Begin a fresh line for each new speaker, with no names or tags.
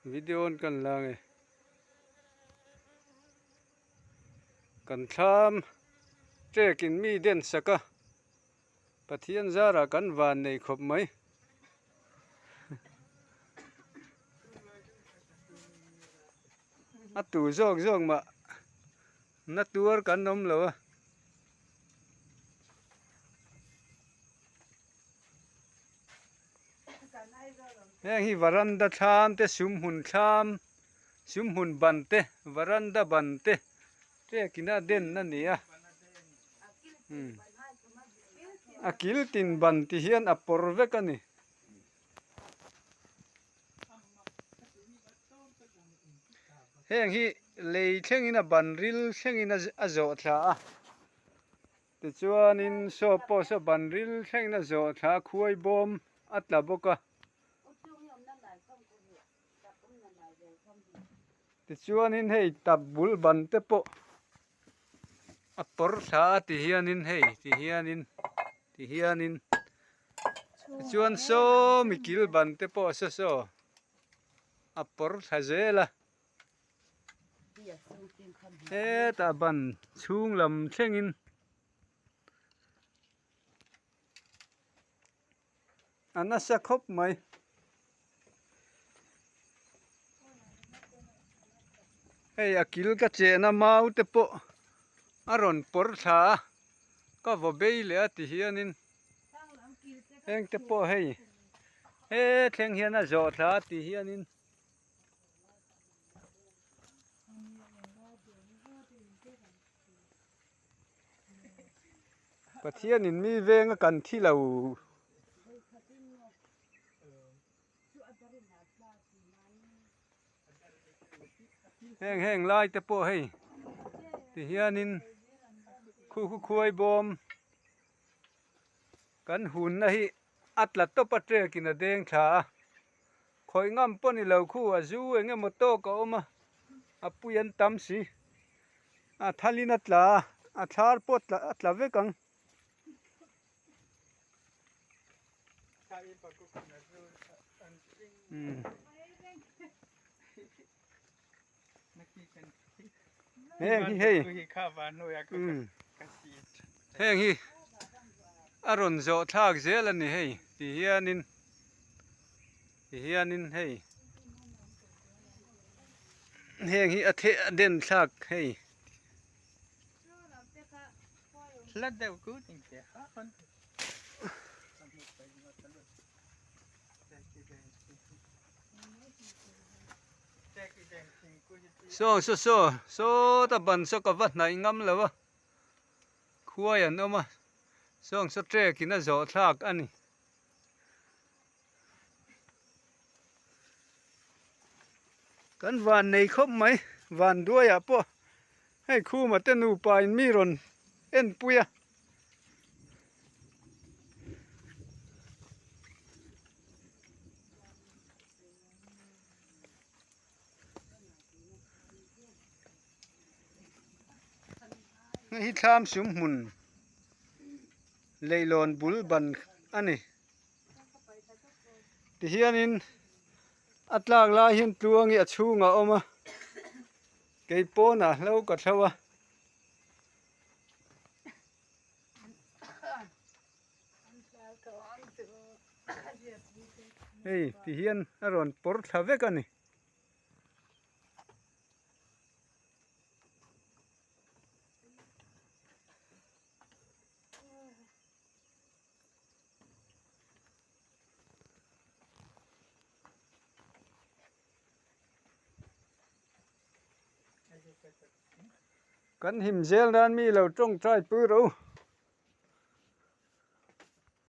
Video an kan la nge. Kan thlam trek in mi den sak a. Pathian zarah kan van nei khawp mai. A tu zawk zawk mah na tuar kan awm lo a. Heng hi varanda thlam te sumhmun thlam sumhmun ban te varanda ban te trek in a den a ni a umm a kil tin ban ti hian a pawr vek a ni. Heng hi lei thlengin a ban ril thlengin a zawh thla a. Tichuanin saw pawh saw ban ril thlengin a zawh thla a, khuai bawm a tla bawk a. Tichuanin hei tap bul ban te pawh a pawr thla a ti hianin hei ti hianin ti hianin tichuan saw mi kil ban te pawh saw saw a pawr thla zel a. Hetah ban chhung lam thlengin a nasa khawp mai. Hei a kil ka chehna mau te pawh a rawn pawr thla a, ka vaw bei leh a ti hianin heng te pawh hei he thleng hian a zawh thla a ti hianin. Pathianin mi venga kan thi lo. Heng heng lai te pawh hei ti hianin khu khu khuai bawm kan hunna hi a tla tawp a trekin a deng thla a. Khawih ngam pawh ni lo khu a zu eng emaw tawk a awm a, a pui an tam si. A thalin a tla a, a thlar pawh a tla vek ang. Heng hi hei heng hi a rawn zawh thlak zel a ni hei ti hianin ti hianin hei heng hi a theh a den thlak hei. Saw saw saw sawta ban saw ka va hnaih ngam lo a khuai an awm a sawng saw trek in a zawh thlak a ni. Kan van nei khawp mai van duai ah pawh hei khuma te nupa in mi rawn en pui a. Hei hi thlam sum hmun leihlawn bul ban a ni tihianin a tlak lai hian tluang hi a chhungah a awm a kei pawnah hlo ka thlo a. Hei ti hian a rawn pawr thla vek a ni. Kan him zel nan mi lo tawngtai pui ro.